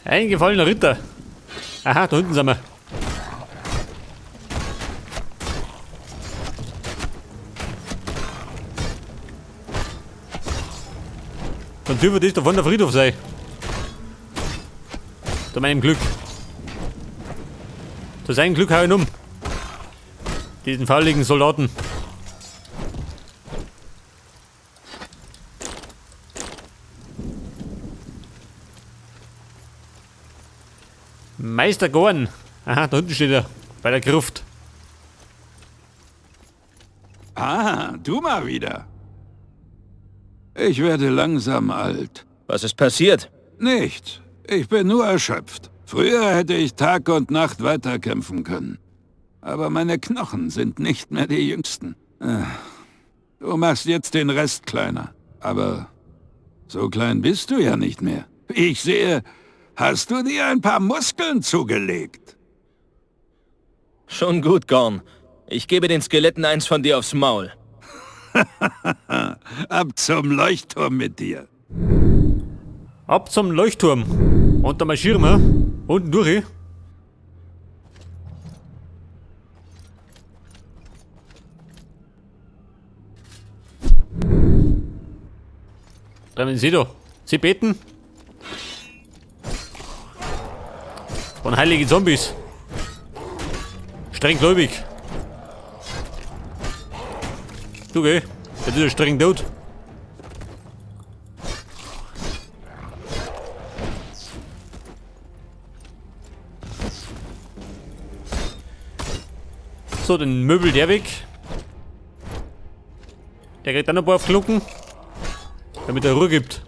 Ein gefallener Ritter. Aha, da hinten sind wir. Dann dürfen das da von der Friedhof sein. Zu meinem Glück. Zu seinem Glück hau ich ihn um. Diesen fauligen Soldaten. Meister Gorn. Aha, da hinten steht er. Bei der Gruft. Ah, du mal wieder. Ich werde langsam alt. Was ist passiert? Nichts. Ich bin nur erschöpft. Früher hätte ich Tag und Nacht weiterkämpfen können. Aber meine Knochen sind nicht mehr die jüngsten. Du machst jetzt den Rest kleiner. Aber so klein bist du ja nicht mehr. Ich sehe, hast du dir ein paar Muskeln zugelegt? Schon gut, Gorn. Ich gebe den Skeletten eins von dir aufs Maul. Ab zum Leuchtturm mit dir. Ab zum Leuchtturm. Und dann marschieren wir. Unten durch. Dann Sie da. Sie beten. Von heiligen Zombies. Streng gläubig. Du geh. Das ist ja streng tot. So, den Möbel der weg. Der kriegt dann ein paar Glucken, damit er Ruhe gibt.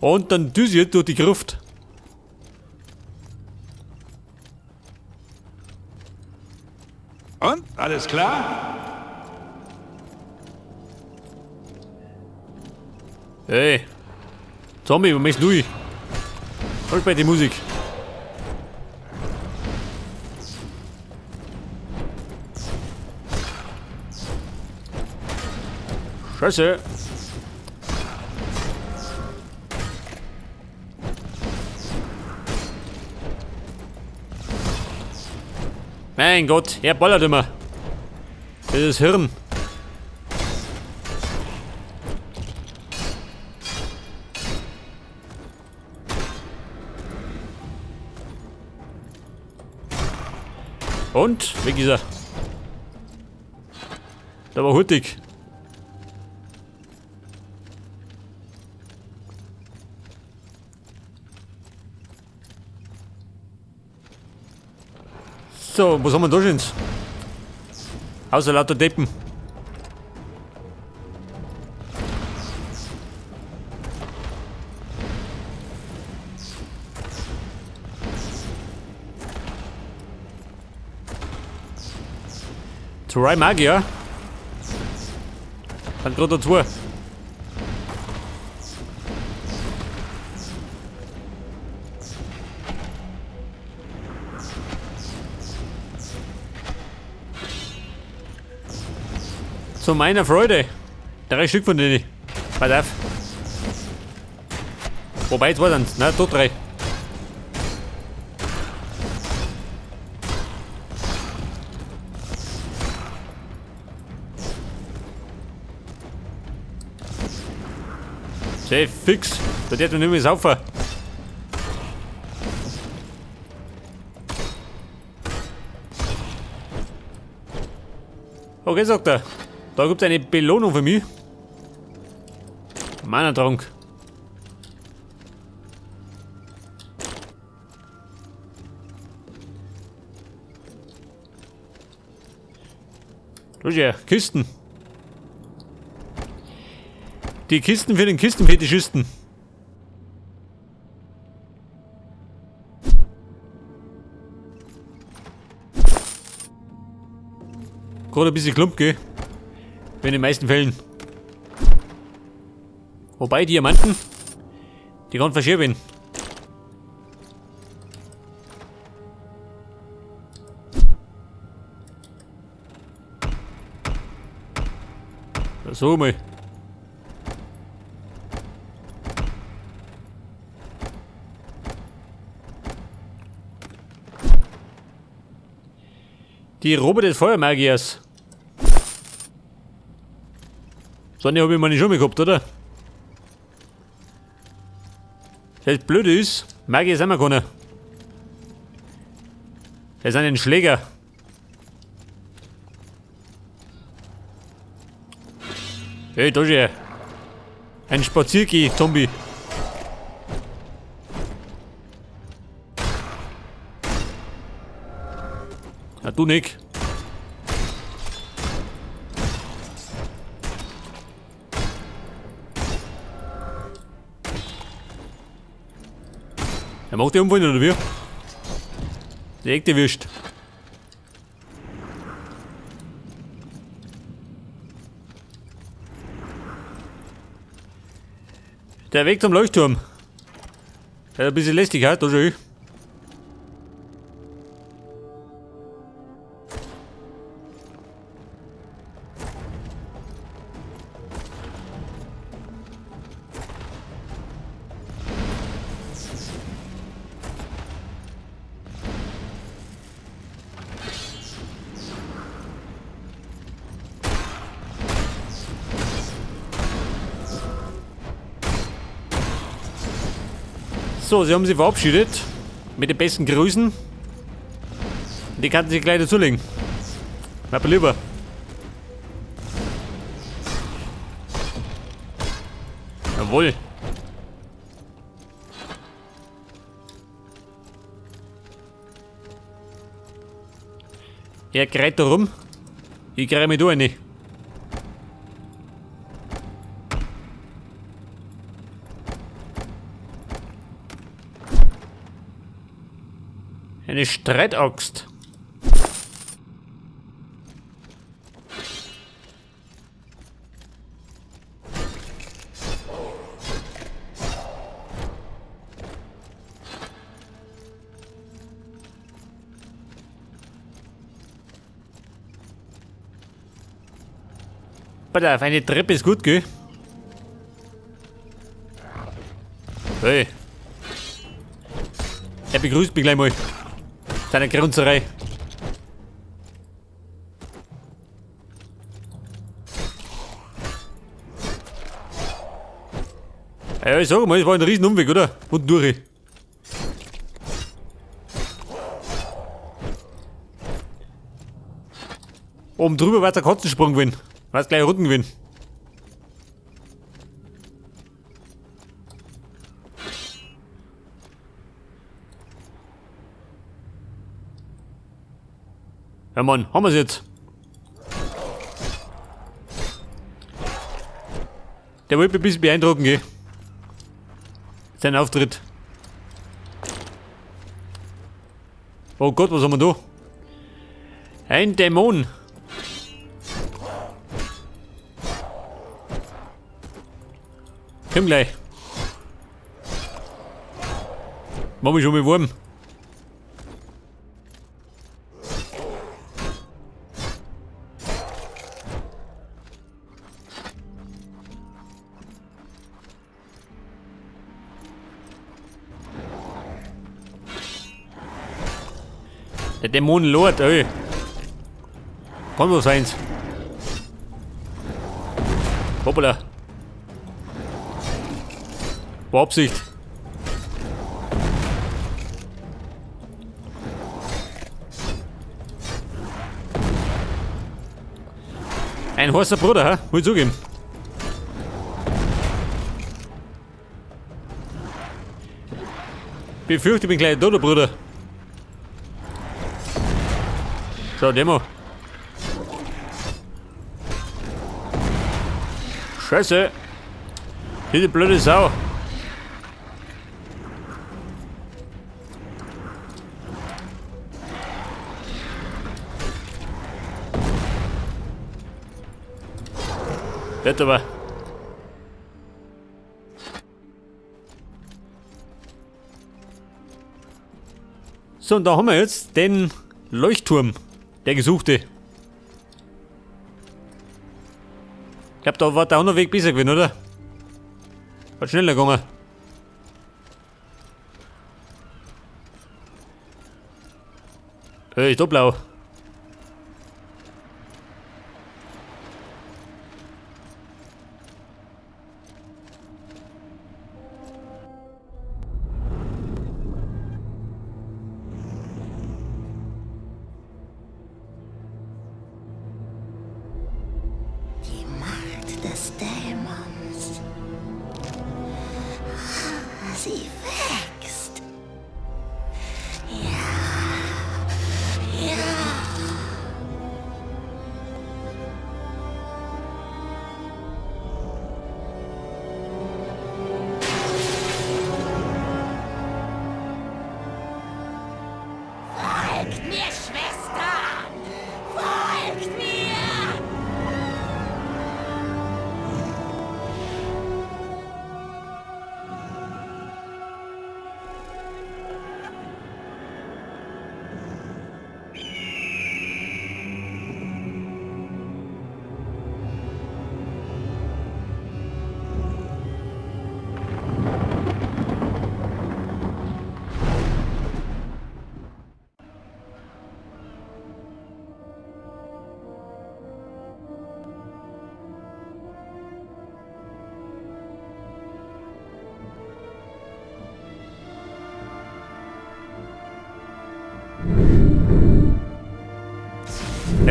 Und dann düse ich durch die Gruft. Und? Alles klar? Hey. Zombie, wo möchtest du hin? Halt bei die Musik. Scheiße. Mein Gott, er ballert immer. Das ist Hirn. Und weg ist er. Der war hurtig. So, was haben wir da schon? Außer lauter Deppen. Zwei Magier. Sind gerade dazu. Zu meiner Freude. 3 Stück von denen. Pass auf. Wobei, 2 sind's. Nein, doch 3. Sehr fix. Da darf man nicht mehr saufen. Okay, sagt er. Da gibt's eine Belohnung für mich. Mana-Trank. Los her, Kisten. Die Kisten für den Kistenfetischisten. Gerade ein bisschen Klump, gell? Wie in den meisten Fällen. Wobei Diamanten, die kann verschieben. So mal. Die Robe des Feuermagiers. So eine habe ich mal nicht schon mal gehabt, oder? Das Blöde ist, Magier sind wir keiner. Das ist ein Schläger. Hey, da ist er. Ein Spaziergeh-Zombie. Na, du nicht. Er macht die Unfall oder wie? Die echte Würst. Der Weg zum Leuchtturm. Der ist ein bisschen lästig, ha? Da schon. So, sie haben sich verabschiedet. Mit den besten Grüßen. Die kannten sich gleich dazulegen. Mein lieber. Jawohl. Er kreit da rum. Ich krei mich da rein. Eine Streitaxt. Pass auf, eine Treppe ist gut, gell? Hey. Er begrüßt mich gleich mal. Seine Grunzerei. Ja, ich sag mal, es war ein riesen Umweg, oder? Und durch. Oben drüber war der Katzensprung gewesen. War's gleich unten gewesen. Ja Mann, haben wir's jetzt. Der wollte mich ein bisschen beeindrucken, gell? Sein Auftritt. Oh Gott, was haben wir da? Ein Dämon. Komm gleich. Mach mich schon mal warm. Der Dämonenlord, ey. Kann wohl sein. Hoppala. War Absicht. Ein heißer Bruder, hä? Muss ich zugeben. Befürchte, ich bin gleich tot, Bruder. So, Demo. Scheiße. Diese blöde Sau. Wird aber. So, und da haben wir jetzt den Leuchtturm. Der gesuchte. Ich glaub, da war der andere Weg besser gewesen, oder? Hat schneller gegangen. Hey, ist da blau.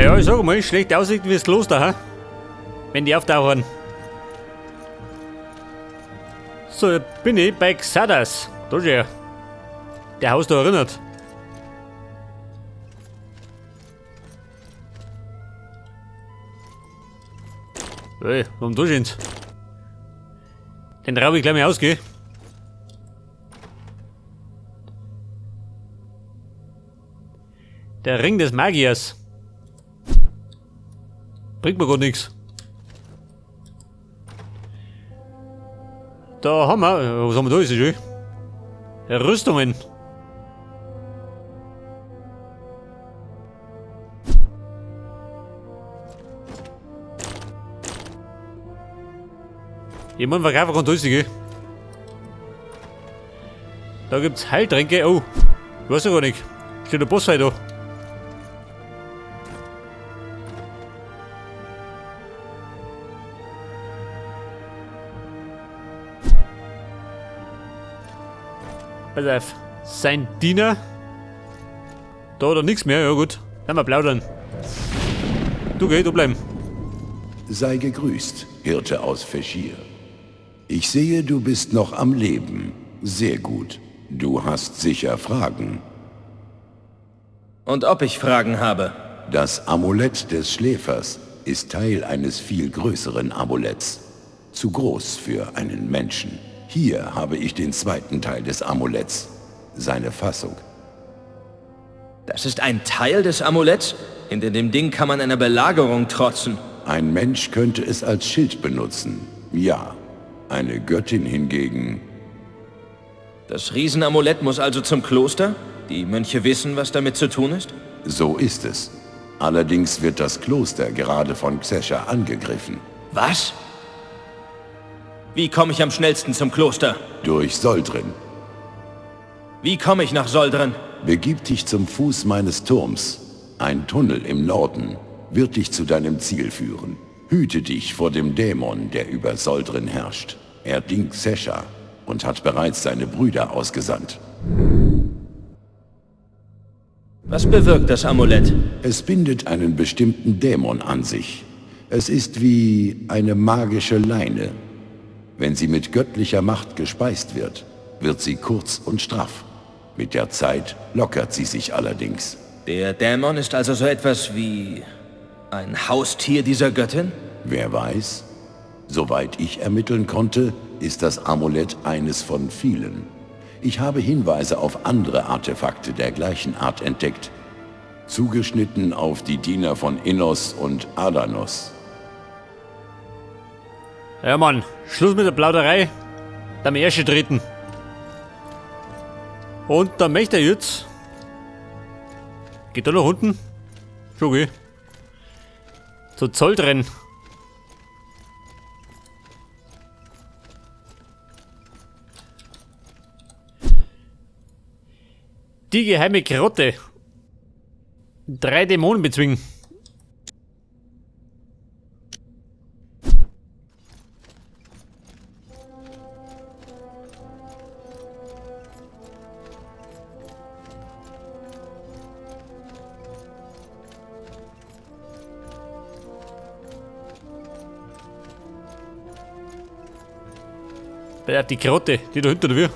Ja, ich sag mal, schlechte Aussichten fürs Kloster, ha? Wenn die auftauchen. So, bin ich bei Xardas. Da ist er. Der Haus da erinnert. Hey, warum da sind's? Den raub ich gleich mal aus, gell? Der Ring des Magiers. Bringt mir gar nichts. Da haben wir, was haben wir da? Ist das schön? Rüstungen. Jemand verkaufen kann das, gell? Da gibt's Heiltränke. Oh, ich weiß ja gar nicht. Steht der Boss da. Pass auf. Sein Diener. Da hat er nichts mehr, ja gut. Dann mal plaudern. Du geh, du bleiben. Sei gegrüßt, Hirte aus Feschir. Ich sehe, du bist noch am Leben. Sehr gut. Du hast sicher Fragen. Und ob ich Fragen habe? Das Amulett des Schläfers ist Teil eines viel größeren Amuletts. Zu groß für einen Menschen. Hier habe ich den zweiten Teil des Amuletts. Seine Fassung. Das ist ein Teil des Amuletts? Hinter dem Ding kann man einer Belagerung trotzen. Ein Mensch könnte es als Schild benutzen. Ja. Eine Göttin hingegen... Das Riesenamulett muss also zum Kloster? Die Mönche wissen, was damit zu tun ist? So ist es. Allerdings wird das Kloster gerade von Xesha angegriffen. Was? Wie komme ich am schnellsten zum Kloster? Durch Soldrin. Wie komme ich nach Soldrin? Begib dich zum Fuß meines Turms. Ein Tunnel im Norden wird dich zu deinem Ziel führen. Hüte dich vor dem Dämon, der über Soldrin herrscht. Er dient Xesha und hat bereits seine Brüder ausgesandt. Was bewirkt das Amulett? Es bindet einen bestimmten Dämon an sich. Es ist wie eine magische Leine. Wenn sie mit göttlicher Macht gespeist wird, wird sie kurz und straff. Mit der Zeit lockert sie sich allerdings. Der Dämon ist also so etwas wie ein Haustier dieser Göttin? Wer weiß? Soweit ich ermitteln konnte, ist das Amulett eines von vielen. Ich habe Hinweise auf andere Artefakte der gleichen Art entdeckt. Zugeschnitten auf die Diener von Innos und Adanos. Ja Mann, Schluss mit der Plauderei. Da Märsche treten. Und da möchte er jetzt. Geht da nach unten? Schon okay. Zu Zolltrenn. Die geheime Grotte. 3 Dämonen bezwingen. Die Grotte, die da hinter dir.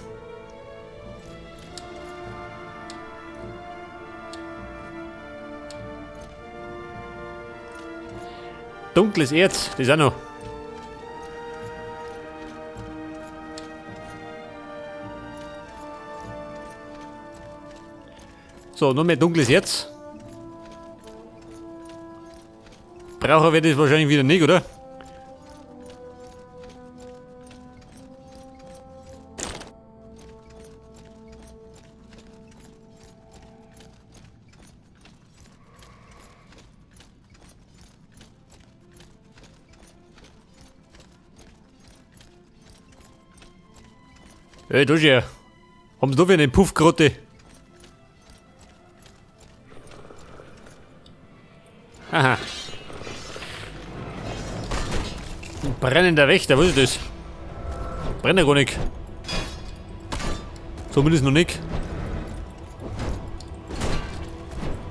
Dunkles Erz, das auch noch. So, noch mehr dunkles Erz. Brauchen wir das wahrscheinlich wieder nicht, oder? Hey, da ist er. Haben sie da wieder eine Puffgrotte? Aha. Ein brennender Wächter, was ist das? Brennt ja gar nicht. Zumindest noch nicht.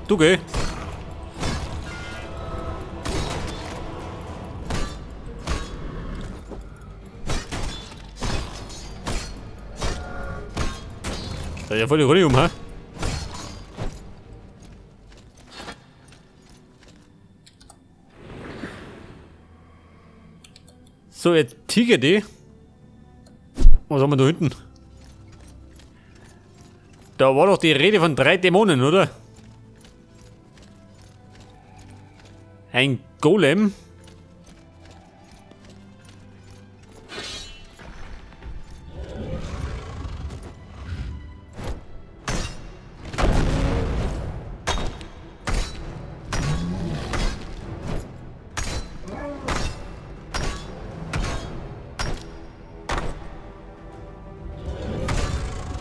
Du geh. Da ist ja voll die Rolle um, hä? So, jetzt Tiger die. Was haben wir da hinten? Da war doch die Rede von 3 Dämonen, oder? Ein Golem.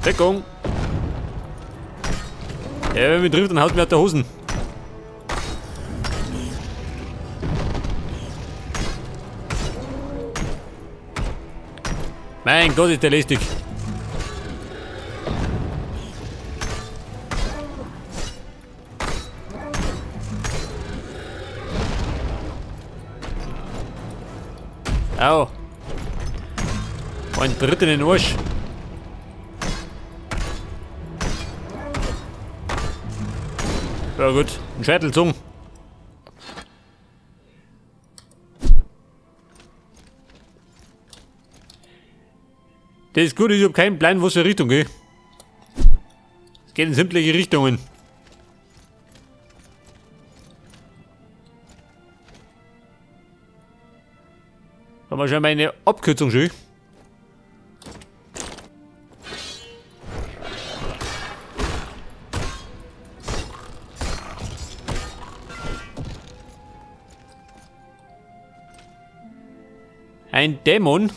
Deckung! Ja, wenn mich trifft, dann haut mir auf der Hosen. Mein Gott, ist der lästig. Au. Ein Tritt in den Arsch. Ja gut, ein Schädelzung. Das ist gut, ich hab keinen Plan, was für Richtung geht. Es geht in sämtliche Richtungen. Haben wir schon meine Abkürzung schön. Ein Dämon.